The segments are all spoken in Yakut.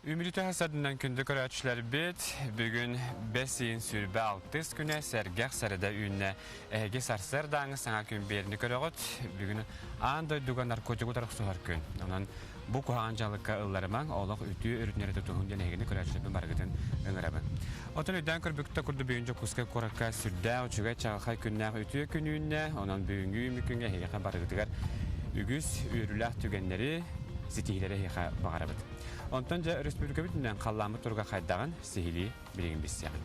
Үмүрүтэ садынан күндү көрөөччүлэрбит, бүгүн бэс ыйын сүүрбэ алтыс күнэ сэргэх сэрэдэ үүннэ. Эһиги сарсыардааҥы саҥа күн биэрини көрөҕүт. Бүгүн аан дойдуга наркотигы утары охсуһар күн. Онон бу куһаҕан дьалыкка ылларымаҥ, олох үтүө өрүтүнэри тутуһуҥ диэн эһигини көрөөччүлэрбин барыгытын ыҥырабын. Оттон өйдөөн көрбүккүт курдук бүгүн Дьокуускай куоракка сүрдээх үчүгэй чаҕылхай күннээх үтүө күн үүннэ. Онон бүгүҥҥү үүммүт күҥҥэ эһиэхэ барыгытыгар үгүс үөрүүлээх түгэннэри, ситиһиилэри эһиэхэ баҕарабыт. Онтон дьэ өрөспүүбүлүкэбит үрдүнэн халлааммыт туруга хайдаҕын сиһилии билигин билсиэҕиҥ.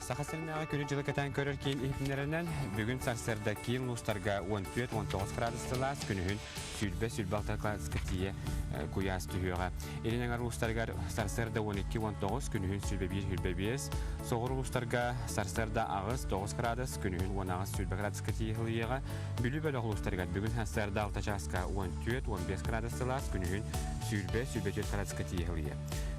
Саха сиринээҕи күнү-дьылы кэтээн көрөр киин иһитиннэринэн, бүгүн сарсыарда киин улуустарга 14-19 градус сылаас, күнүһүн 20-26 градуска тиийэ куйаас түһүөҕэ. Илин эҥэр улуустарыгар сарсыарда 12-19, күнүһүн 21-25, соҕуруу улуустарга сарсыарда 8-9 градус, күнүһүн 18-20 градуска тиийэ сылыйыаҕа. Бүлүү бөлөх улуустарыгар бүгүн сарсыарда 6 чааска 14-15 градус сылаас, күнүһүн 20-24 градуска тиийэ сылыйыа.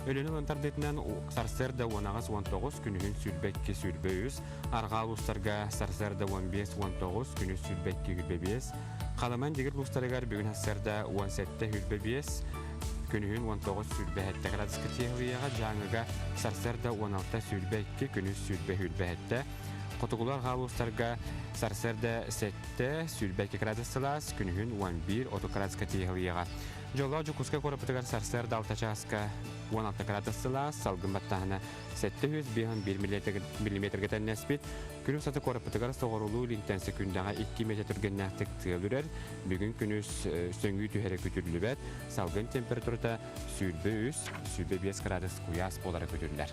Өлүөнэ ылан тардыытынан сарсыарда 18-19, күнүһүн 22-23, арҕаа улуустарга сарсыарда 15-19, күнүс 22-25, Халыман Дигир улуустарыгар бүгүн сарсыарда 17-25, күнүһүн 19-27 градуска тиийэ сылыйыаҕа, Дьааҥыга сарсыарда 16-22, күнүс 20-27, Хотугулар арҕаа улуустарга сарсыарда 7, 22 градус сылаас, күнүһүн 11, 30 градуска тиийэ сылыйыаҕа. Дьоллоох Дьокуускай куораппытыгар сарсыарда 6 чааска 16 градус сылаас, салгын баттааһына 751 миллиметргэ тэннэспит. Күн устата куораппытыгар соҕурулуу илинтэн секүндэҕэ 2 метр түргэннээхтик тыал үрэр. Бүгүн күнүс сөҥүү түһэрэ күтүллүбэт. Салгын температурата 23, 25 градус куйаас буолара күтүллэр.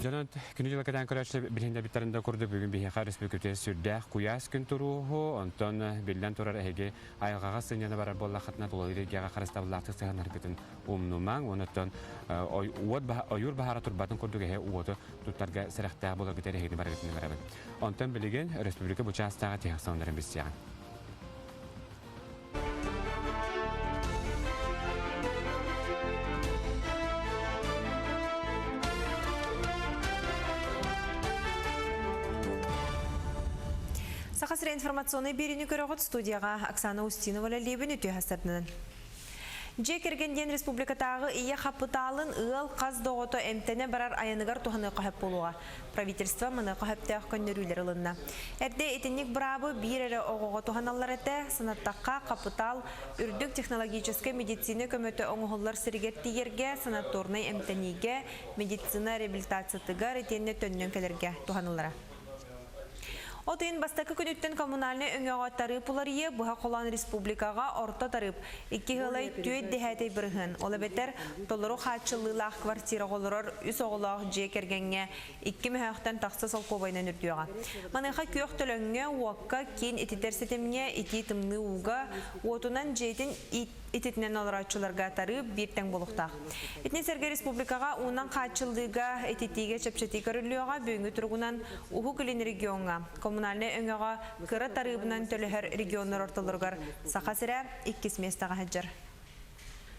Дьонон күнү-дьылы кэтээн көрөөччүлэр билиһиннэрбиттэрин да курдук бүгүн биһиэхэ өрөспүүбүлүкэтигэр сүрдээх куйаас күн туруоһу, онтон биллэн турар эһиги айылҕаҕа сынньана барар буоллаххытына тулалыыр эйгэҕэ харыстабыллаахтык сыһыаннаргытын умнумаҥ, онон уот ойуур баһаара турбатын курдук эһи уоту туттарга сэрэхтээх буоларгыт эһигини барыгытын ыҥырабын. Онтон билигин өрөспүүбүлүкэ бу чаастааҕы тиһэх сонуннарын билсиэҕиҥ. Саха сирэ информационнай биэриини көрөҕүт студияҕа Оксана Устинова үлэлиибин үтүө хастарынан. Дьиэ кэргэн диэн республикатааҕы ийэ хапытаалын ыал хас да оҕото эмтэнэ барар айаныгар туһаныахха сөп буолуоҕа. Правительство маныаха сөптөөх көннөрүүлэр ылынна. Эрдэ итинник быраабы биир эрэ оҕоҕо туһаналлар этэ, санаттахха, хапытаал үрдүк технологическай медицина көмөтө оҥоһуллар сиригэр тиийэргэ, санаторнай эмтэниигэ, медицина реабилитациятыгар итиэннэ төннөн кэлэргэ туһаныллара. От ыйын бастакы күнүттэн коммунальнай өҥөҕө тарыып уларыйыа, быһа холоон республикаҕа орто тарыып икки ыалай түөрт дэһээтэй бырыһыан, ол эбэтэр толору хааччыллыылаах квартираҕа олорор үс оҕолоох дьиэ кэргэҥҥэ икки мөһөөхтөн тахса солкуобайынан үрдүөҕэ. Маныаха күөх төлөҥҥө, уокка, киин ититэр ситимҥэ, итии-тымныы ууга, уотунан дьиэтин ититинэн олорооччуларга тарыып биир тэҥ буолуохтаах. Итини сэргэ республикаҕа уунан хааччыллыыга, ититиигэ чэпчэтии көрүллүөҕэ, бүгүҥҥү туругунан Уһук Илин региоҥҥа коммунальнай өҥөҕө кыра тарыыбынан төлөһөр регионнар ортолоругар Саха сирэ иккис миэстэҕэ сылдьар.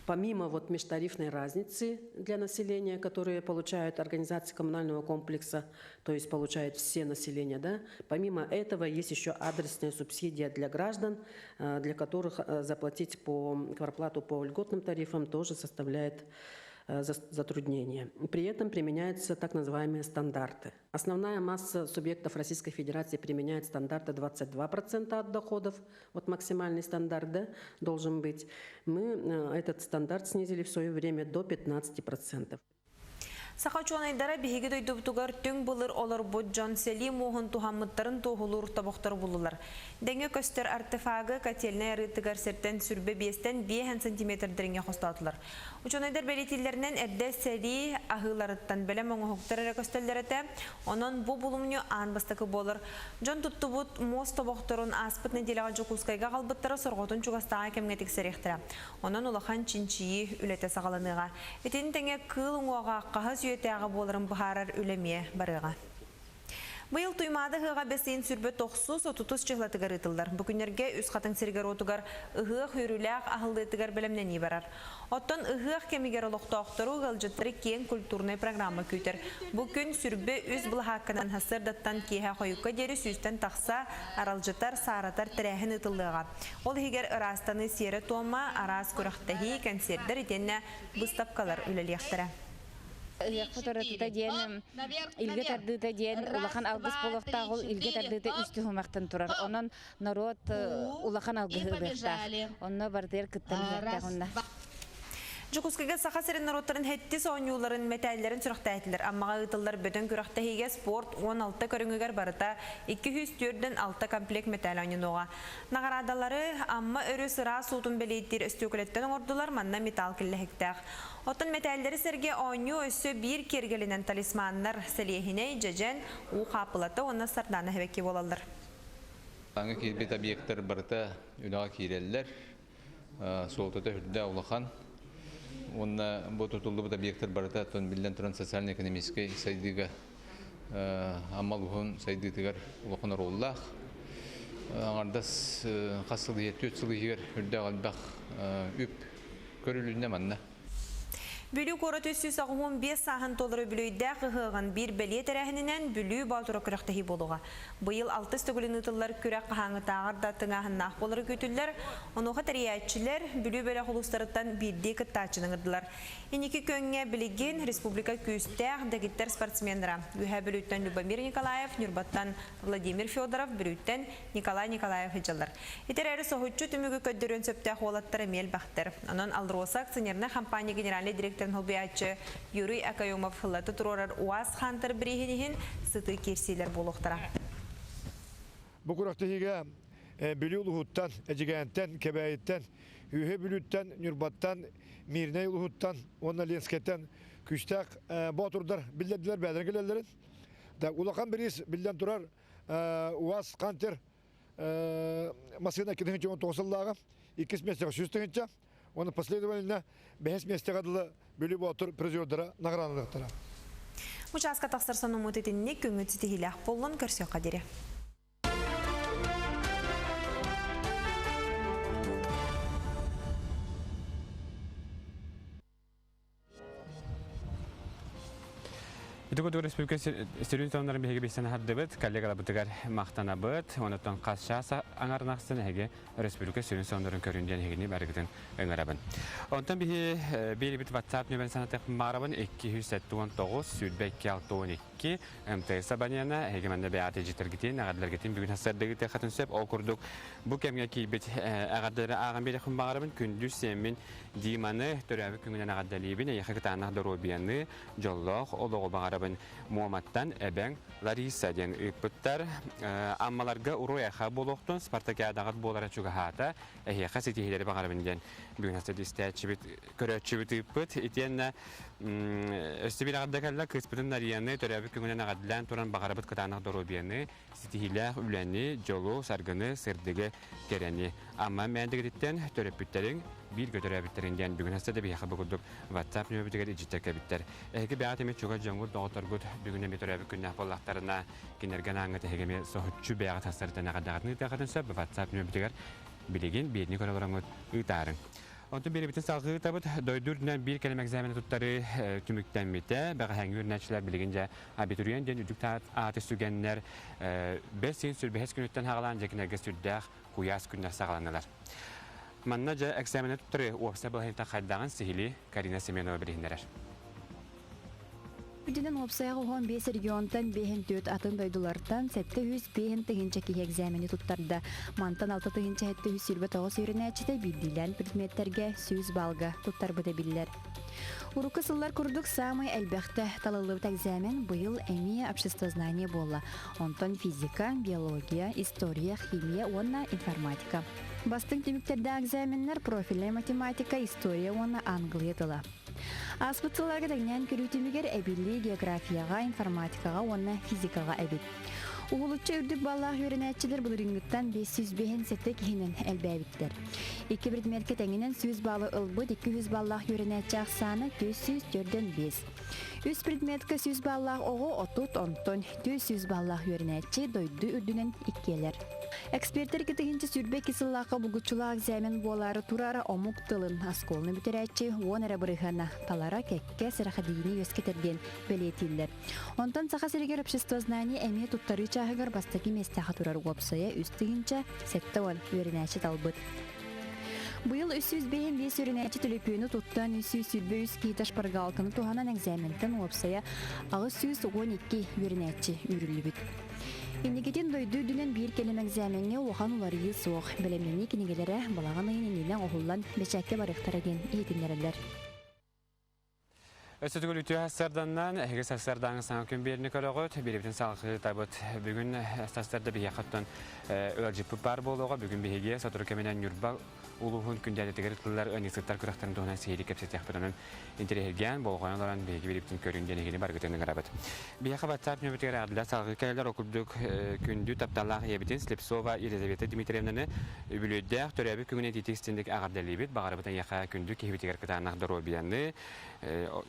Помимо вот межтарифной разницы для населения, которые получают организации коммунального комплекса, то есть получает все население, да, помимо этого есть еще адресная субсидия для граждан, для которых заплатить по кварплату по льготным тарифам тоже составляет затруднения. При этом применяются так называемые стандарты. Основная масса субъектов Российской Федерации применяет стандарты 22% от доходов, вот максимальный стандарт да, должен быть. Мы этот стандарт снизили в свое время до 15%. Саха учуонайдара биһиги дойдубутугар түҥ былыр олорбут дьон сэлии муоһун туһаммыттарын туоһулуур тобохтору буллулар. Дэҥҥэ көстөр артефагы котельнай арыытыгар сиртэн сүрбэ биэстэн биэһэн сантиметр дириҥҥэ хостоотулар. Учуонайдар бэлиэтииллэринэн эрдэ сэлии аһыыларыттан бэлэм оҥоһуктар эрэ көстөллөр этэ. Онон бу булумньу аан бастакы буолар. Дьон туттубут муос тобохторун ааспыт нэдиэлэҕэ Дьокуускайга аҕалбыттара сорҕотун чугастааҕы кэмҥэ тиксэриэхтэрэ. Онон улахан чинчийии үлэтэ саҕаланыаҕа. Итини тэҥэ кыыл уҥуоҕа хаһыс үйэтээҕи буоларын быһаарар үлэ эмиэ барыаҕа. Быйыл Туймаада ыһыаҕа бэс ыйын сүрбэ тохсус, отутус чыһылатыгар ыытыллар. Бу күннэргэ Үс Хатыҥ сиригэр-уотугар ыһыах үөрүүлээх аһыллыытыгар бэлэмнэнии барар. Оттон ыһыах кэмигэр олохтоохтору, ыалдьыттары киэҥ культурнай программа күүтэр. Бу күн сүрбэ үс былаһаакканан сарсыардаттан киэһэ хойукка диэри сүүстэн тахса аралдьытар, сааратар тэрээһин ыытыллыаҕа. Ол иһигэр ыраастаныы сиэрэ-туома, араас күрэхтэһии, кэнсиэрдэр итиэннэ быыстапкалар үлэлиэхтэрэ. Ыһыахпыт уратыта диэн илгэ тардыыта диэн улахан алгыс буолуохтаах ол илгэ тардыыта үс түһүмэхтэн турар. Онон норуот улахан алгыһы ылыахтаах. Онно барытыгар кыттан иһиэхтээх онно. Дьокуускайга Саха сирин норуоттарын сэттис оонньууларын мэтээллэрин сүрэхтээтилэр. Аммаҕа ыытыллар бөдөҥ күрэхтэһиигэ спорт 16 көрүҥүгэр барыта 246 комплект мэтээл оонньонуоҕа. Наҕараадалары Амма өрүс ыраас уутун бэлиэтиир өстүөкүлэттэн оҥордулар, манна металл киллэһиктээх. Оттон мэтээллэри сэргэ оонньуу өссө биир киэргэлинэн талисманнар, сэлиэһинэй, дьэдьэн, уу хааппылата уонна сардаана эбэкки буолаллар. Аҥы киирбит объектар барыта үлэҕэ киирэллэр. Суолтата үрдэ улахан. Уонна бу тутуллубут объектар барыта оттон биллэн туран социально-экономическай сайдыыга Амма улууһун сайдыытыгар улахан оруоллаах. Аҥардас хас сыл иһигэр, түөрт сыл иһигэр үрдээх элбэх үп көрүлүннэ манна. Бүлүү куорат 385 сааһын толору үбүлүөйдээх ыһыаҕын биир бэлиэ тэрээһининэн Бүлүү Боотура күрэхтэһии буолуоҕа. Быйыл алтыс төгүлүн ыытыллар күрэх хаһааҥҥытааҕар да тыҥааһыннаах буолара күүтүллэр. Онуоха тэрийээччилэр Бүлүү бөлөх улуустарыттан биирдии кыттааччыны ыҥырдылар. Инники күөҥҥэ билигин республика күүстээх дэгиттэр спортсменнара Үөһээ Бүлүүттэн Любомир Николаев, Ньурбаттан Владимир Федоров, Бүлүүттэн Николай Николаев сылдьаллар. Ити эрээри соһуччу түмүгү көрдөрүөн сөптөөх уолаттар эмиэ элбэхтэр. Онон АЛРОСА акционернай хампаанньа генеральнай директорын солбуйааччы Юрий Акаемов сыллата туруорар УАЗ Хантер бирииһин иһин сытыы киирсиилэр буолуохтара. Бу күрэхтэһиигэ Бүлүү улууһуттан, Эдьигээнтэн, Кэбээйиттэн, Үөһээ Бүлүүттэн, Ньурбаттан, Мирнэй улууһуттан уонна Ленскэйтэн күүстээх боотурдар биллэрдилэр бэйэлэрин кэлэллэрин. Улахан бириис биллэн турар УАЗ Хантер массыына 2019 сыллааҕы иккис миэстэҕэ 100 тыһыынча уонна последовательно бэһис миэстэҕэ дылы Бүлүү Боотур призердара наградаланыахтара. Участка тахсар сонуммут итинник күҥҥүт ситиһиилээх буоллун көрсүөххэ диэри. Ити курдук республика сүрүн сонуннарын биһиги билсэн аһардыбыт, коллегаларбытыгар махтанабыт. Онтон хас чаас аҥарын ахсын эһиги республика сүрүн сонуннарын көрүн диэн эһигини барыгытын ыҥырабын. Онтон биһи биэрибит WhatsApp нөмерин санатыах баарабын 279 22 62 МТС абонена эһиги манна бэйэҕит илдьиттэргитин, эҕэрдэлэргитин бүгүн сарсыардыгытыаххытын сөп. Ол курдук бу кэмҥэ киирбит эҕэрдэлэри ааҕан биэриэхпин баҕарабын. Күндү сиэммин Диманы төрөөбүт күҥүнэн эҕэрдэлиибин, эйиэхэ кытаанах доруобуйаны, дьоллоох олоҕу баҕарабын. Муоматтан эбэҥ Лариса диэн ыыппыттар. Аммаларга уруй-айхал буолуохтун, спартакиадаҕыт буолара чугаһаата, эһиэхэ ситиһиилэри баҕарабын диэн бүгүн хас истээччибит, көрөөччүбүт ыыппыт. Итиэннэ өссө биир эҕэрдэ кэллэ, кыыспытын Нарияны төрөөбүт күҥүнэн эҕэрдэлээн туран баҕарабыт кытаанах доруобуйаны, ситиһиилээх үлэни, дьолу, саргыны, сырдыгы, кэрэни. Амма Мээндигититтэн төрөппүттэриҥ бииргэ төрөөбүттэриҥ диэн бүгүн хаста да биһиэхэ бу курдук WhatsApp нөмүрбүтүгэр илдьиттэр кэлбиттэр. Эһиги бэйэҕит эмиэ чугас дьоҥҥут, доҕотторгут бүгүн эмиэ төрөөбүт күннээх буоллахтарына, кинилэргэ анааңҥыт эһиги эмиэ соһуччу бэйэҕит хастарыттан эҕэрдэҕитин ыытыаххытын сөп. WhatsApp нөмүрбүтүгэр билигин биирни көрө олороҥҥут ыытаарыҥ. Онтон биэрэбитин салҕыы ыытабыт. Дойду үрдүнэн биир кэлим экзамени туттарыы түмүктэммитэ. Бэҕэһээҥҥи үөрэнээччилэр билигин дьэ абитуриент диэн үрдүк ааты сүгэннэр бэс син сүрбэһис күнүттэн хаҕалаан дьэ кинилэргэ сүрдээх куйаас күннэр саҕаланнылар. Манна дьэ экзамени туттарыы уопсай балаһыанньата хайдаҕын сиһилии Карина Семенова билиһиннэрэр. Үрдүнэн уопсайга 15 регионтан 54 атын дойдулартан 705 тыһыынча киһи экзамени туттарда. Мантан 6 тыһыынча 729 үөрэнээччитэ биирдиилээн предметтэргэ 100 балга туттарбыта биллэр. Урукку сыллар курдук саамай элбэхтэ талыллыбыт экзамен быйыл эмиэ обществознание буолла. Онтон физика, биология, история, химия уонна информатика. Бастыҥ түмүктэрдээх экзаменнар профильнай математика, история уонна англия тыла. Ааспыт сылларга тэҥнээн көрүү түмүгэр эбиллии географияҕа, информатикаҕа уонна физикаҕа эбит. Уһулуччу үрдүк баллаах үөрэнээччилэр былырыыҥҥыттан 557 киһинэн элбээбиттэр. Икки предметкэ тэҥинэн 100 баллы ылбыт 200 баллаах үөрэнээччи ахсаана 445. Үс предметкэ 100 баллаах оҕо 30, онтон 400 баллаах үөрэнээччи дойду үрдүнэн иккиэлэр. Экспертэр 2022 сыллаахха булгуччулаах экзамен буолаары турара омук тылын оскуоланы бүтэрээччи 10 эрэ бырыһыана талара кэккэ сэрэхэдийиини үөскэтэр диэн бэлиэтииллэр. Онтон Саха сиригэр обществознание эмиэ туттарыы чааһыгар бастакы миэстэҕэ турар уопсайа 3070 үөрэнээччи талбыт. Быйыл 355 үөрэнээччи төлөпүөнү туттан 323 киһитэ шпаргалканы туһанан экзаментан уопсайа 812 үөрэнээччи үүрүллүбүт. Инникитин дойду үрдүнэн биир кэлим экзамеҥҥэ улахан уларыйыы суох. Бэлэмнэнии кинигэлэрэ балаҕан ыйын иннинэ оҥоһуллан бэчээккэ барыахтара диэн иһитиннэрэллэр. Өссө төгүл үтүө сарсыарданнан, эһиги сарсыардааҥы саҥа күн биэрини көрөҕүт, биэрибитин салҕыы Бүгүн сарсыарда биһиэхэ оттон ыалдьыппыт баар буолуоҕа. Бүгүн биһиги сотору кэминэн Ньурба улууһун күндээлэтигэр ыытыллар ыанньыксыттар күрэхтэрин туһунан сиһилии кэпсэтиэхпит. Онон интэриэһиргээн, болҕойон олорон биһиги биэрибитин көрүҥ диэн эһигини барыгытын ыҥырабыт. Биһиэхэ WhatsApp нөмүтүгэр эҕэрдэлэр салҕыы кэлэллэр. Ол курдук күндү тапталлаах ийэбитин Слепцова Елизавета Дмитриевнаны үбүлүөйдээх төрөөбүт күҥүнэн итиитик истиҥник эҕэрдэлиибит. Баҕарабыт эйиэхэ күндү киһибитигэр кытаанах доруобуйаны,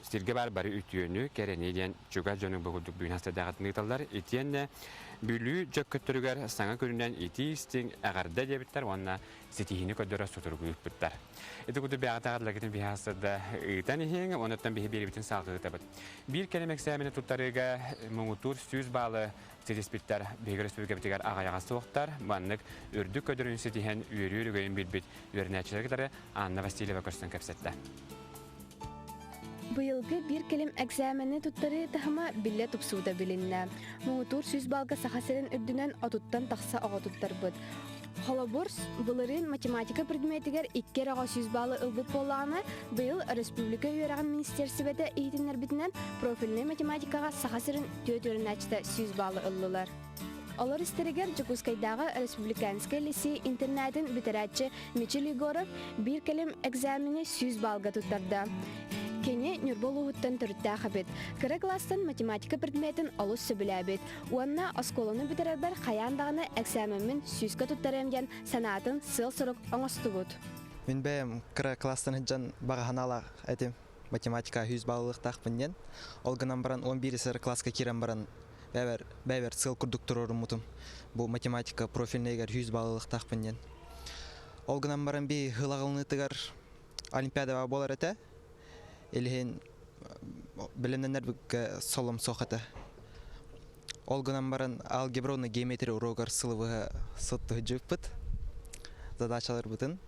сиргэ баар бары үтүөнү, кэрэни диэн чугас дьону бу курдук бүгүн хастардаахытын ыыталлар. Итиэннэ Бүлүү дьөккөттөрүгэр саҥа күнүнэн итии-истиҥ эҕэрдэ диэбиттэр уонна ситиһиини көрдөрө сутуругу ыыппыттар. Ити курдук бэйэҕит эҕэрдэлэргитин биһи хастарда ыытан иһиҥ, онуттан биһи биэрибитин салҕыы ыытабыт. Биир кэлим эксээмэни туттарыыга муҥутуур 100 баалы ситиспиттэр биһиги өрөспүүбүлүкэбитигэр аҕыйаҕа суохтар. Маннык үрдүк көрдөрүүнү ситиһэн үөрүү өрөгөйүн билбит үөрэнээччилэри кытары Анна Васильева көрсөн кэпсэттэ. Быйылгы биир кэлим экзамени туттарыы таһыма биллэ тупсубута билиннэ. Муҥутуур 100 балга Саха сирин үрдүнэн отуттан тахса оҕо туттарбыт. Холобур, былырыын математика предметигэр икки эрэ оҕо 100 баллы ылбыт буоллаҕына, быйыл республика үөрэҕин министиэрсибэтэ иһитиннэрбитинэн профильнай математикаҕа Саха сирин түөрт үөрэнээччитэ 100 баллы ыллылар. Олор истэригэр Дьокуускайдааҕы республиканскай лиссиэй интернатын бүтэрээччи Мичил Егоров биир кэлим экзамени 100 баллга туттарда. Кини Ньурба улууһуттан төрүттээх эбит. Кыра кылаастан математика предметин олус сөбүлээбит. Уонна оскуоланы бүтэрэрбэр хайаан даҕаны экзамеммин сүүскэ туттарыам диэн санаатын сыал-сорук оҥостубут. Мин бэйэм кыра класстан сылдьан баҕа санаалаах этим. Математика 100 баллылыахтаахпын диэн. Ол гынан баран 11 ср класска киирэн баран бэйэбэр бэйэбэр сыал курдук туруоруммутум. Бу математика профильныйыгар 100 баллылыахтаахпын диэн. Ол гынан баран би хылагылыныытыгар олимпиадаҕа буолар этэ. Илиһин бэлэмнэнэр солом суох этэ. Ол гынан баран алгебра уонна геометрия уруогар сылыбыһа сыттыһыдьыппыт задачаларбытын.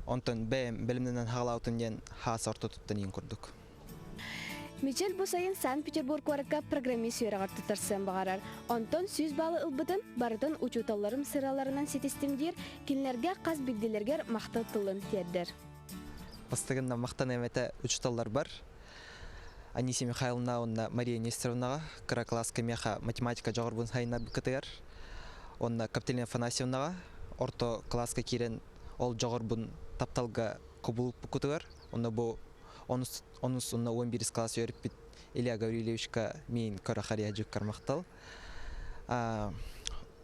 Онтон бэйэм бэлэмнэнэн хаалаабытым диэн хаас ортотуттан иин курдук. Мичил бу сайын Санкт-Петербург куоракка программист үөрэҕэр туттарсыан баҕарар. Онтон 100 баллы ылбытын барытын учууталларым сыраларынан ситистим диир, кинилэргэ хас биирдилэригэр махтал тылын тиэрдэр. Бастыгынна махтаныам этэ учууталларбар Анисия Михайловна уонна Мария Нестеровнаҕа кыра кылааска миэхэ математика дьоҕурбун сайыннарбыккытыгар уонна Капиталина Афанасьевнаҕа орто кылааска киирэн ол дьоҕурбун тапталга кубулуппуккутугар онно бу онус онус уонна 11 класс үөрүппүт Илья Гаврильевичка миин көрө харыйа дьуккар махтал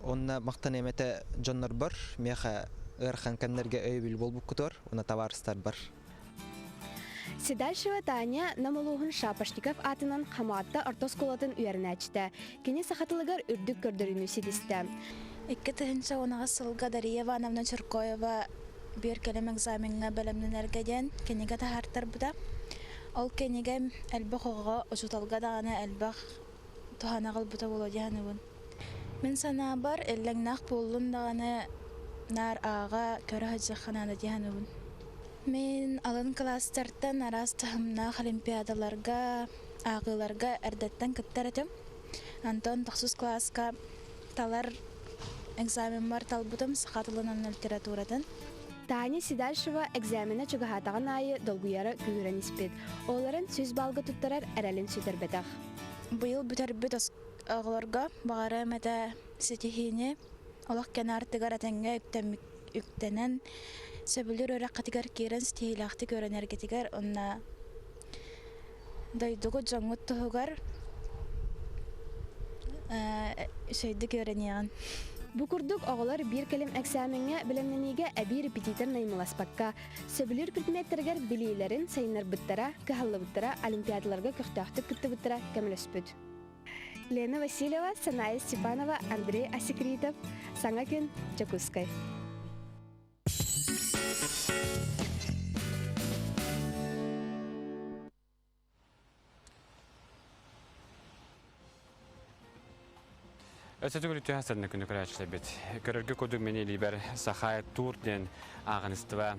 Онно махтаныам этэ дьоннорбор, миэхэ ыарахан кэмнэргэ өйөбүл буолбуккутугар уонна табаарыстарбар. Седальшева Таня Нам улууһун Шапошников аатынан Хамаатта орто оскуолатын үөрэнээччитэ. Кини саха тылыгар үрдүк көрдөрүүнү ситистэ. 2018 сылга Дария Ивановна Чиркоева биир кэлим экзамеҥҥа бэлэмнэнэргэ диэн кинигэ таһаартарбыта. Ол кинигэм элбэх оҕоҕо, учууталга даҕаны элбэх туһаны аҕалбыта буолуо дии саныыбын. Мин санаабар, иллэҥнээх буоллун даҕаны наар ааҕа, көрө сылдьыахха наада дии саныыбын. Мин алын кылаастартан араас таһымнаах олимпиадаларга, ааҕыыларга эрдэттэн кыттар этим. Антон тохсус кылааска талар экзамеммар талбытым саха тылынан литературатын. Таня Седальшева экзамена чугаһаатаҕын аайы долгуйара күүһүрэн испит. Оҕолорун 100 баллга туттарар эрэлин сүтэрбэтэх. Быйыл бүтэрбит оҕолорго баҕарыам этэ ситиһиини олох кэнэ артыгар этэҥҥэ үктэнэн сөбүлүүр үөрэххитигэр киирэн ситиһиилээхтик үөрэнэргитигэр уонна дойдугут дьоҥҥут туһугар Үчүгэйдик үөрэниэҕин. Бу курдук оҕолор биир кэлим эксээмэҥҥэ бэлэмнэниигэ эбии репетитор наймыласпакка, сөбүлүүр предметтэригэр билиилэрин сайыннарбыттара, кыһаллыбыттара, олимпиадаларга көхтөөхтүк кыттыбыттара көмөлөспүт. Лена Васильева, Саная Степанова, Андрей Асекритов. Саҥа күн, Дьокуускай. Өссө төгүл үтүө сарны күнү көрөөччүлэрбит. Көрөргө курдук мин илиибэр Сахай Тур диэн ааҕыныстыба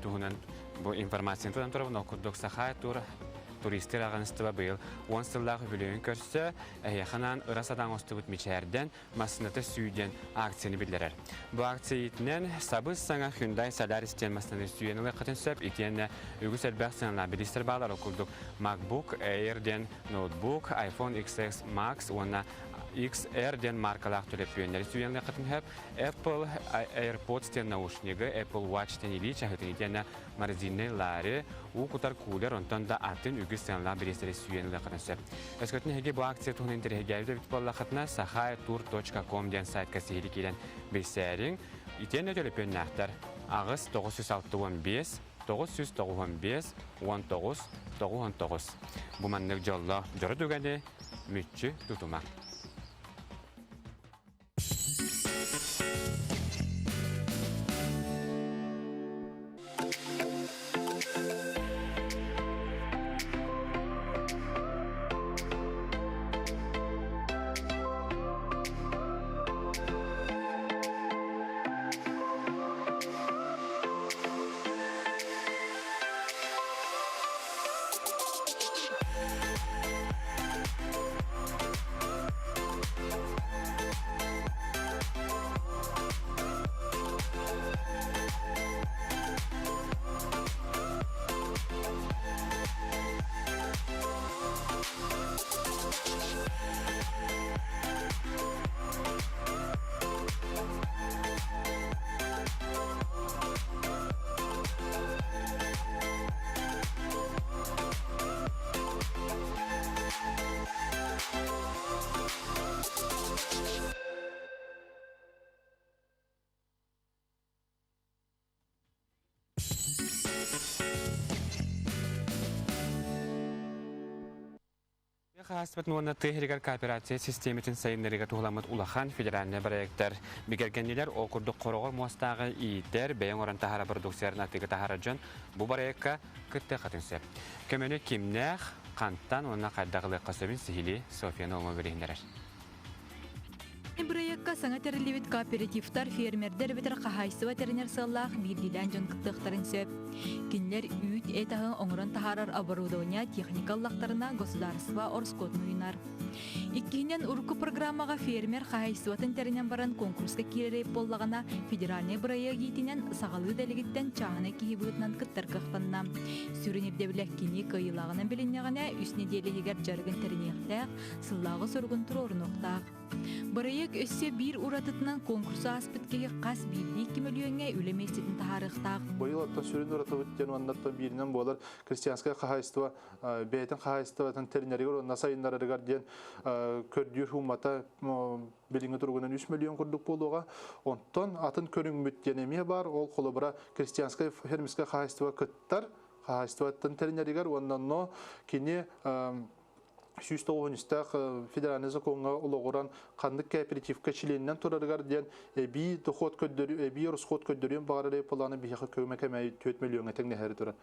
туһунан бу информацияны тутан турабын. Ол курдук Сахай Тур туристтар ааҕыныстыба быйыл 10 сыллаах үбүлүөйүн көрсө эһиэхэ анаан ыра сатаан оҥостубут мичээрдэн массыыната сүү диэн акцияны биллэрэр. Бу акция иитинэн сабыс-саҥа Hyundai Solaris диэн массыынаны сүүйэн ылыаххытын сөп итиэннэ үгүс элбэх сыаналаах бириистэр баалар. Ол курдук MacBook Air диэн ноутбук, iPhone XS Max уонна XR диэн маркалаах төлөпүөннэри сүүйэн ылыаххытын сөп. Apple AirPods диэн наушнигы, Apple Watch диэн илии чаһытын итиэннэ морозильнай лаары, уу кутар кулер, онтон да атын үгүс сыаналаах бириистэри сүүйэн ылыаххытын сөп. Өскөтүн эһиги бу акция туһунан интэриэһиргээбит эбит буоллаххытына, sahaitour.com диэн сайтка сиһилии киирэн билсээриҥ. Итиэннэ төлөпүөннээхтэр 8 965 995 19 99. Бу маннык дьоллоох дьоро түгэни мүччү тутума. Хаһааспытын уонна тыа сиригэр кооперация систиэмэтин сайыннарыыга туһуламмыт улахан федеральнай проектар бигэргэннилэр. Ол курдук хороҕор муостааҕы иитэр, бэйэ оҥорон таһаарар продукцияларын атыыга таһаарар дьон бу проекка кыттыаххытын сөп. Көмөнү кимнээх, хантан уонна хайдах ылыахха сөбүн сиһилии Софья Наумова билиһиннэрэр. Бырайыакка саҥа тэриллибит кооперативтар, фермердэр эбэтэр хаһаайыстыба тэринэр сыаллаах биирдиилээн дьон кыттыахтарын сөп. Кинилэр үүт, эт аһы оҥорон таһаарар оборудование, техника ыллахтарына государство ороскуотун уйунар. Иккиһинэн, урукку программаҕа фермер хаһаайыстыбатын тэринэн баран конкурска киирэр буоллаҕына, федеральнай бырайыак иитинэн саҕалыы да илигиттэн чааһынай киһи быһыытынан кыттар кыахтанна. Сүрүн ирдэбилэ кини кыайыылааҕынан билиннэҕинэ, үс нэдиэлэ иһигэр дьарыгын тэриниэхтээх, сыллааҕы соругун туруорунуохтаах. Бырайыак өссө биир уратытынан конкурсу ааспыт киһи хас биирдии 2 мөлүйүөҥҥэ үлэ миэстэтин таһаарыахтаах. Быйыл оттон сүрүн уратыбыт диэн уоннаттан бииринэн буолар крестьянскай хаһаайыстыба бэйэтин хаһаайыстыбатын тэринэригэр уонна сайыннарарыгар диэн көрдүүр сууммата билиҥҥи туругунан 3 мөлүйүөн курдук буолуоҕа. Онтон атын көрүҥмүт диэн эмиэ баар. Ол холобура крестьянскай фермерскай хаһаайыстыба кыттар хаһаайыстыбаттан тэринэригэр уонна но кини 193-тээх федеральнай закоҥҥа олоҕуран ханнык кооперативка чилиэнинэн турарыгар диэн эбии дохуот көрдөрүү, эбии расход көрдөрүөн баҕарар планы биһиэхэ көмө кэмэ 4 мөлүйүөҥҥэ тэҥнэһэри турар.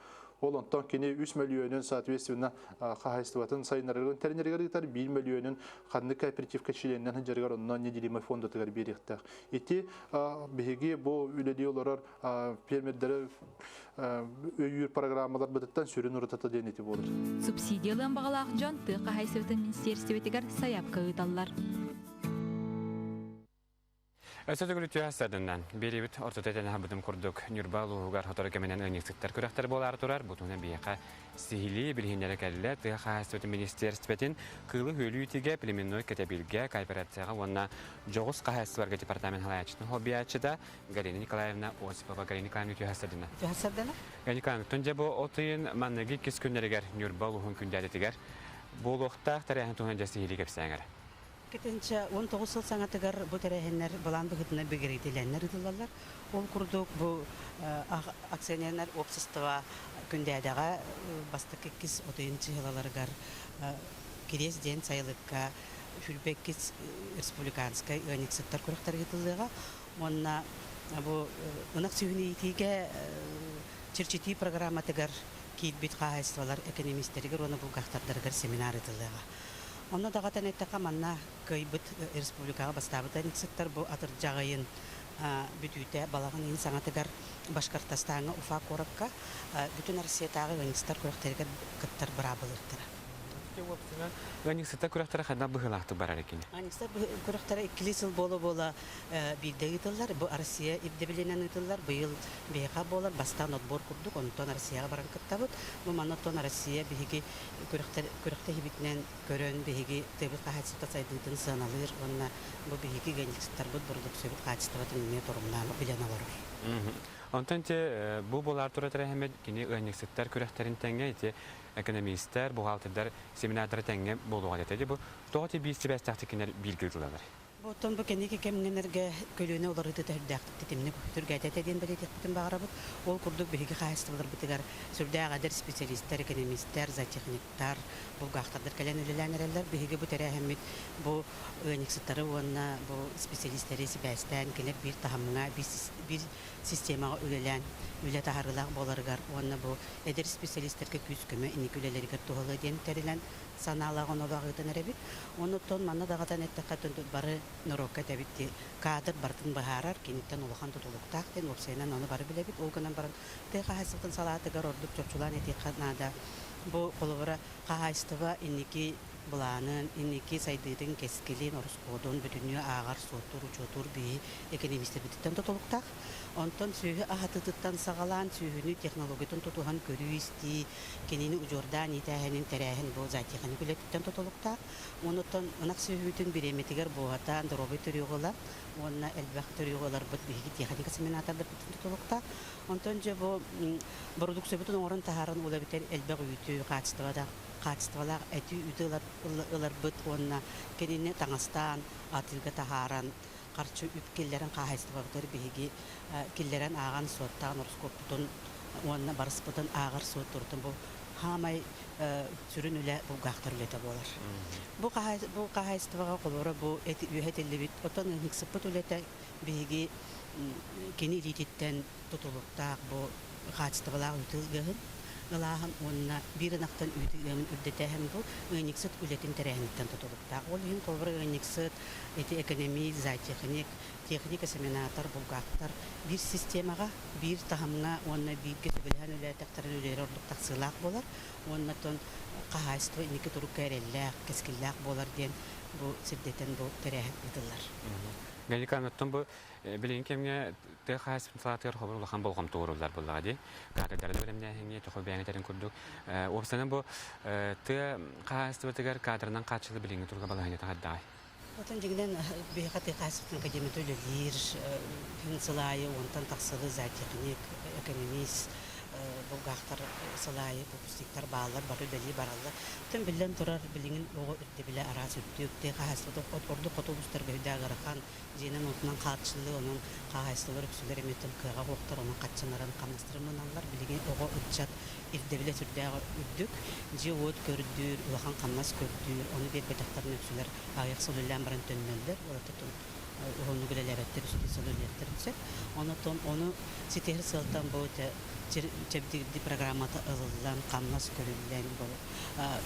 Ол онтон кини 3 мөлүйүөнүн соответственно хаһаайыстыбатын сайыннарарыгар тэринэригэр ыытар, 1 мөлүйүөнүн ханнык кооперативка чилиэнинэн сылдьарыгар онно неделимый фондатыгар биэриэхтээх. Ити биһиги бу үлэлии олорор фермердэри өйүүр программаларбытыттан сүрүн уратата диэн ити буолар. Субсидиялыан баҕалаах дьон тыа хаһаайыстыбатын министиэристибэтигэр сайаапка ыыталлар. Өссө төгүл үтүө сарданнан. Биэриибит ортото этэн аһарбытым курдук Ньурба улууһугар сотору кэминэн ыанньыксыттар күрэхтэр буолаары турар. Бу туһунан биһиэхэ сиһилии билиһиннэрэ кэллэ. Тыа хаһаайыстыбатын министиэристибэтин кыылы үөлүү племенной кэтэбилгэ, кооперацияҕа уонна дьоҕус хаһаайыстыбаларга департамент салайааччытын хоббияччыта Галина Николаевна Осипова. Галина Николаевна үтүө сарданна. Үтүө сарданна. Галина Николаевна, дьэ бу от ыйын манныгы иккис күннэригэр Ньурба улууһун күндээдэтигэр буолуохтаах тэрээһин туһунан дьэ сиһилии кэпсээҥ эрэ. 2019 сыл саҥатыгар бу тэрээһиннэр былаан быһыытынан бигэргэтилэннэр ыытыллаллар. Ол курдук бу акционернай уопсастыба Күндээдэҕэ бастакы иккис отуйун чыһылаларыгар Кириэс диэн сайылыкка 22 республиканскай ыанньыксыттар күрэхтэрэ ыытыллыаҕа. Уонна бу ынах сүөһүнү иитиигэ чэрчитии программатыгар киирбит хаһаайыстыбалар экономистэригэр уонна булгахтардарыгар семинар ыытыллыаҕа. Онно даҕатан эттэххэ, манна кыайбыт республикаҕа бастаабыт ыанньыксыттар бу атырдьах ыйын бүтүүтэ балаҕан ыйын саҥатыгар Башкортостаҥҥа Уфа куоракка бүтүн Россиятааҕы ыанньыксыттар күрэхтэригэр кыттар быраабылыахтара. Ыанньыксыттар күрэхтэрэ хайдах быһыылаахтык барар экини? Ыанньыксыттар күрэхтэрэ иккилии сыл буола-буола биирдэ ыытыллар. Бу Россия ирдэбилинэн ыытыллар. Быйыл биһиэхэ буолар бастаан отбор курдук, онтон Россияҕа баран кыттабыт. Бу манна оттон Россия биһиги күрэхтэһиибитинэн көрөн биһиги тыабыт хаачыстыбата сайдыытын сыаналыыр уонна бу биһиги ыанньыксыттарбыт бородууксуйабыт хаачыстыбатын эмиэ торумнаан билэн олорор. Онтон ити бу буолаар тура тэрээһиммит кини ыанньыксыттар күрэхтэрин тэҥэ ити экономистар, бухгалтердар семинардара тэҥҥэ буолуоҕа диэтэ. Бу тоҕо ити биир сибээстээхтик кинилэр бииргэ ыытыллаллар? Оттон бу кэнники кэмҥэнэргэ көлүөнэ уларыытыта сүрдээхтик тэтимник түргээтэтэ диэн бэлиэтиэхпитин баҕарабыт. Ол курдук биһиги хаһаайыстыбаларбытыгар сүрдээх эдэр специалистар, экономистар, зоотехниктар, булгаахтардар кэлэн үлэлээн эрэллэр. Биһиги бу тэрээһиммит бу ыанньыксыттары уонна бу специалистэри сибээстээн кинилэр биир таһымҥа, биир системаҕа үлэлээн үлэ таһаарыылаах буоларыгар уонна бу эдэр специалистарга күүс-көмө инники үлэлэригэр туһалыа диэн тэрилэн санаалаах онолоох ыытан эрэбит. Онуттан манна даҕатан эттэххэ бары норуокка этэбит дии каадыр барытын быһаарар, киниттэн улахан тутулуктаах диэн уопсайынан ону бары билэбит. Ол гынан баран тыа хаһаайыстыбатын салаатыгар ордук чопчулаан этиэххэ наада. Бу холобура хаһаайыстыба инники былаанын, инники сайдыытын, кэскилин, ороскуотун бүтүннүү ааҕар, суоттуур, учуоттуур биһи экономистэрбититтэн тутулуктаах. Онтон сүөһү аһатыытыттан саҕалаан сүөһүнү технологиятын тутуһан көрүү-истии, кинини удьуордаан иитээһинин тэрээһин бу зоотехник үлэтиттэн тутулуктаах. Онуттан ынах сүөһүтүн бириэмэтигэр буоһатаан доруобай төрүөҕү ылар уонна элбэх төрүөҕү ыларбыт биһиги техника семинатордарбытын тутулуктаах. Онтон дьэ бу бородууксуйабытын оҥорон таһааран ол эбэтэр элбэх үүтү хаачыстыбалаах хаачыстыбалаах эти үүтү ыларбыт уонна кинини таҥастаан атыыга таһааран харчы үп киллэрэн хаһаайыстыбабытыгар биһиги киллэрэн ааҕан суоттаан ороскуоппутун уонна барыспытын ааҕар суоттууртун бу хаамай сүрүн үлэ булгаахтар үлэтэ буолар. Бу хаһаайыстыбаҕа холобура бу үөһэ этиллибит оттон ыанньыксыппыт үлэтэ биһиги кини илиититтэн тутулуктаах бу хаачыстыбалаах үүтү ыаһын ылааһын уонна биир ынахтан үүтү ыамын үрдэтээһин бу ыанньыксыт үлэтин тэрээһиниттэн тутулуктаах. Ол иһин холобура ыанньыксыт ити экономист, зоотехник, техник-осеменатор, булгаактар биир системаҕа, биир таһымҥа уонна бииргэ сөбүлэһэн үлэлээтэхтэринэ үлэлэрэ ордук тахсыылаах буолар уонна оттон хаһаайыстыба инники турукка эрэллээх, кэскиллээх буолар диэн бу сирдэтэн бу тэрээһин ыытыллар. Галика, оттон бу билигин кэмҥэ тыа хаһаайыстыбатын салаатыгар хобур улахан болҕомто ууруллар буоллаҕа дии. Кадрдары да бэлэмнээһиҥҥэ, тоҕо бэйэҥ этэрин курдук. Уопсайынан бу тыа хаһаайыстыбатыгар кадрынан хааччыллыы билиҥҥи туруга балаһыанньата хайдаҕый? Оттон дьиҥинэн биһиэхэ тыа хаһаайыстыбатын академията үлэлиир, күн сыл аайы уонтан тахсалыы зоотехник, экономист, булгаахтар сыл аайы выпускниктар бааллар, бары үлэлии бараллар. Оттон биллэн турар, билигин оҕо ирдэбилэ араас үрдүк, тыа хаһаайыстыбата ордук хоту улуустарга үрдээх ыарахан, дьиэнэн-уотунан хааччыллыы, онон хаһаайыстыбалар үксүлэр эмиэ кыаҕа суохтар, онон хаччынарын, хамнастарын мыыналлар. Билигин оҕо, ыччат ирдэбилэ сүрдээх үрдүк. Дьиэ-уот көрдүүр, улахан хамнас көрдүүр, ону биэрбэтэхтэринэ үксүлэр аҕыйах сыл үлэлээн баран төннөллөр, уолаттар уһуннук үлэлээбэттэр, үстүү сыл үлэлиэхтэрин сөп. Онон ону ситиһэр сыалтан бу чэбдигирдии программата ылыллан, хамнас көрүллэн, бу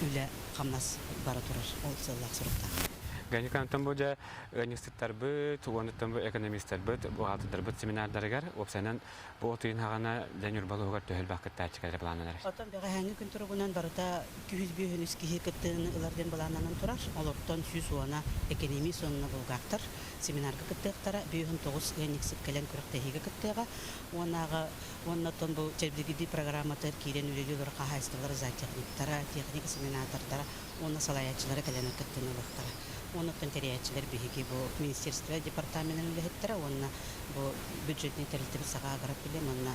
үлэ хамнас бара турар ол сыаллаах соруктаах. Ганикантан бу дьэ ыанньыксыттарбыт, уонуттан бу экономистарбыт, бухгалтердарбыт семинардарыгар уопсайынан бу от ыйын хаҕана дьэ Ньурба улууһугар төһө элбэх кыттааччы кэлэрэ былааннанар? Оттон бэҕэһээҥҥи күн туругунан барыта 253 киһи кыттыыны ылар диэн былааннанан турар. Олортон 110-а экономист уонна булгаактар семинарга кыттыахтара, 59 ыанньыксыт кэлэн күрэхтэһиигэ кыттыаҕа. Уоннааҕы уонна оттон бу чэбдигирдии программатыгар киирэн үлэлии олорор хаһаайыстыбалара зоотехниктара, техник-осеменатордара уонна салайааччылара кэлэн кыттыыны ылыахтара. Уонна оттон тэрийээччилэр биһиги бу министерство департаменын үлэһиттэрэ уонна бу бюджетнай тэрилтэбит Саха агропилем уонна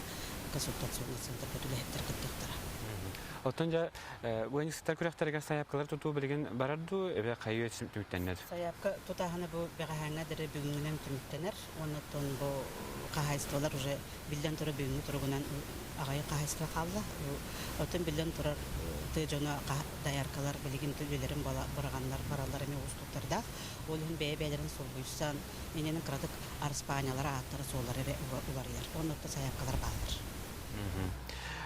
консультационный центрбыт үлэһиттэр кыттыахтара. Оттон дьэ ыанньыксыттар күрэхтэригэр сайаапкалар тутуу билигин барар дуу, эбэ хайыы түмүктэннэр? Сайаапка тутааһына бу бэҕэһээҥҥэ диэри бүгүҥҥүнэн түмүктэнэр. Уонна бу хаһаайыстыбалар уже биллэн турар бүгүҥҥү туругунан аҕыйах хаһаайыстыба хаалла. Оттон биллэн турар тыа дьоно дояркалар билигин үлэлэрин быраҕаннар бараллар эмиэ уустуктардаах. Ол иһин бэйэ-бэйэлэрин солбуйсан, иннинэн кыратык араспаанньалара, ааттара-суоллара эрэ уларыйар. Онно сайаапкалар бааллар.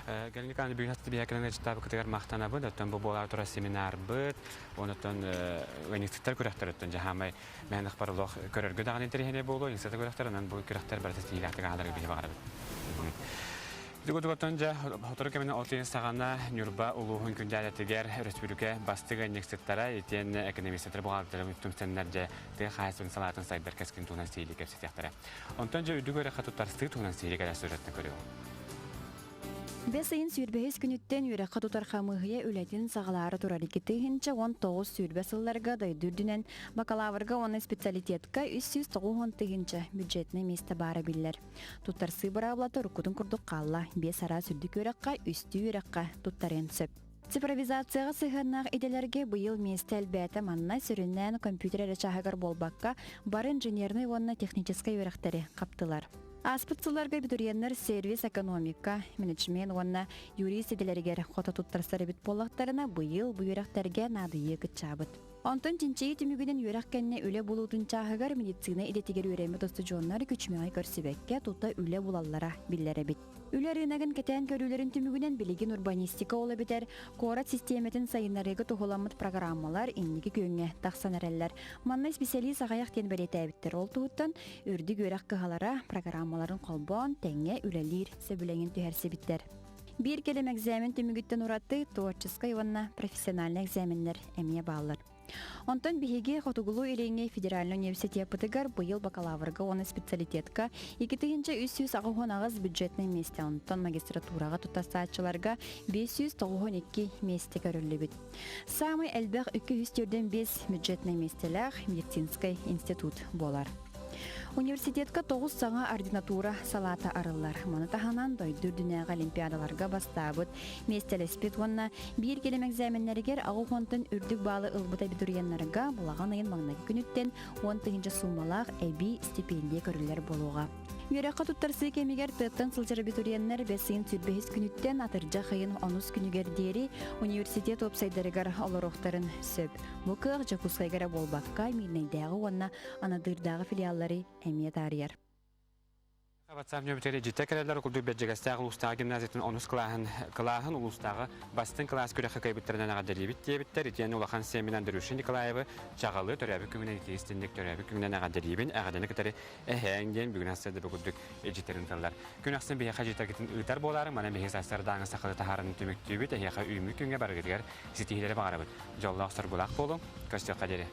Галина Николаевна, бүгүн хастыбиһэ кытыгар махтанабын. Оттон бу буолар турар семинарбыт, онтон ыанньыксыттар күрэхтэріттэн жаһаамай мээнэх барылох көрөргө даҕаны интэриэһинэй буолуо. Ыанньыксыттар күрэхтэр, онон бу күрэхтэр барыта ситиһиилээхтик аһаларга биһи баҕарабыт. Дьугутугаттан дьэ сотору кэминэн от ыйын саҕана Ньурба улууһун күндээлэтигэр өрөспүүбүлүкэ бастыҥ ыанньыксыттара итиэннэ экономистар бухгалтера түмсэннэр дьэ тыа хаһаайыстыбатын салаатын сайдар кэскилин туһунан сиһилии кэпсэтиэхтэрэ. Онтон дьэ үрдүк үөрэххэ туттарсыы туһунан сиһилии кэлэр сюжеттан көрүөҕүҥ. Бэс ыйын сүүрбэһис күнүттэн үөрэххэ тутар хамыыһыйа үлэтин саҕалаары турар 2019 сүүрбэ сылларга дойду үрдүнэн бакалаврга уонна специалитетка 390 тыһыынча бюджетнай миэстэ баара биллэр. Туттарсыы быраабылата уруккутун курдук хаалла, биэс араас үрдүк үөрэххэ, үстүү үөрэххэ туттарыан сөп. Цифровизацияҕа сыһыаннаах идэлэргэ быйыл миэстэ элбээтэ манна сүрүннээн компьютер эрэ чааһыгар буолбакка, бары инженернэй уонна техническэй үөрэхтэри хаптылар. Ааспыт сылларга абитуриеннар сервис, экономика, менеджмент уонна юрист идэлэригэр хото туттарсар эбит буоллахтарына, быйыл бу үөрэхтэргэ наадыйыы кыччаабыт. Онтон чинчийии түмүгүнэн үөрэх кэннэ үлэ булуутун чааһыгар медицина идэтигэр үөрэммит устудьуоннар күчүмэҕи көрсүбэккэ тута үлэ булаллара биллэр эбит. Үлэ ырыынагын кэтээн көрүүлэрин түмүгүнэн билигин урбанистика ол эбэтэр куорат систиэмэтин сайыннарыыга туһуламмыт программалар инники күөҥҥэ тахсан эрэллэр. Манна исписэлиис аҕыйах диэн бэлиэтээбиттэр. Ол туһуттан үрдүк үөрэх кыһалара программаларын холбоон тэҥҥэ үлэлиир сөбүлэҥин түһэрсибиттэр. Биир кэлим экзамен түмүгүттэн ураты творческай уонна профессиональнай экзаменнэр эмиэ бааллар. Онтон биһиги Хотугулуу-Илиҥҥи федеральнай университеппытыгар быйыл бакалаврга уонна специалитетка 2388 бюджетнай миэстэ, онтон магистратураҕа туттарсааччыларга 592 миэстэ көрүллүбүт. Саамай элбэх 245 бюджетнай миэстэлээх медицинскэй институт буолар. Университетка тоҕус саҥа ординатура салаата арыллар. Маны таһынан дойду үрдүнээҕи олимпиадаларга бастаабыт, миэстэлэспит уонна биир кэлим экзаменнэригэр аҕыс уонтан үрдүк баалы ылбыт абитуриеннарга балаҕан ыйын маҥнайгы күнүттэн 10 тыһыынча суумалаах эбии стипендия көрүллэр буолуоҕа. Үөрэххэ туттарсыы кэмигэр тыаттан сылдьар абитуриеннар бэс ыйын сүүрбэһис күнүттэн атырдьах ыйын онус күнүгэр диэри университет уопсайдарыгар олоруохтарын сөп. Бу кыах Дьокуускайга эрэ буолбакка, Миирнэйдээҕи уонна Анадырдааҕы филиаллары эмиэ таарыйар. WhatsApp нөмүтэр дьиттэ кэлэллэр курдук Бэрдьигэстээх улуустааҕы гимназиятын онус кылааһын кылааһын улуустааҕы бастыҥ кылаас күрэххэ кыайбыттарынан эҕэрдэлиибит диэбиттэр. Итиэннэ улахан сиэминэн Андрюша Николаевы чаҕылы төрөөбүт күҥүнэн итии-истинник төрөөбүт күҥүнэн эҕэрдэлиибин. Эҕэрдэни кытары эһээҥ диэн бүгүн ассыада бу курдук дьиттэрин тыллар. Күн ахсын биһиэхэ дьиттэргитин ыытар буолаарыҥ. Манан биһиги сарсыардааҥы сахалы таһааран түмүктүүбүт. Эһиэхэ үүммүт күҥҥэ барыгытыгар ситиһиилэри баҕарабыт. Дьоллоох-соргулаах буолуҥ. Көрсүөххэ диэри.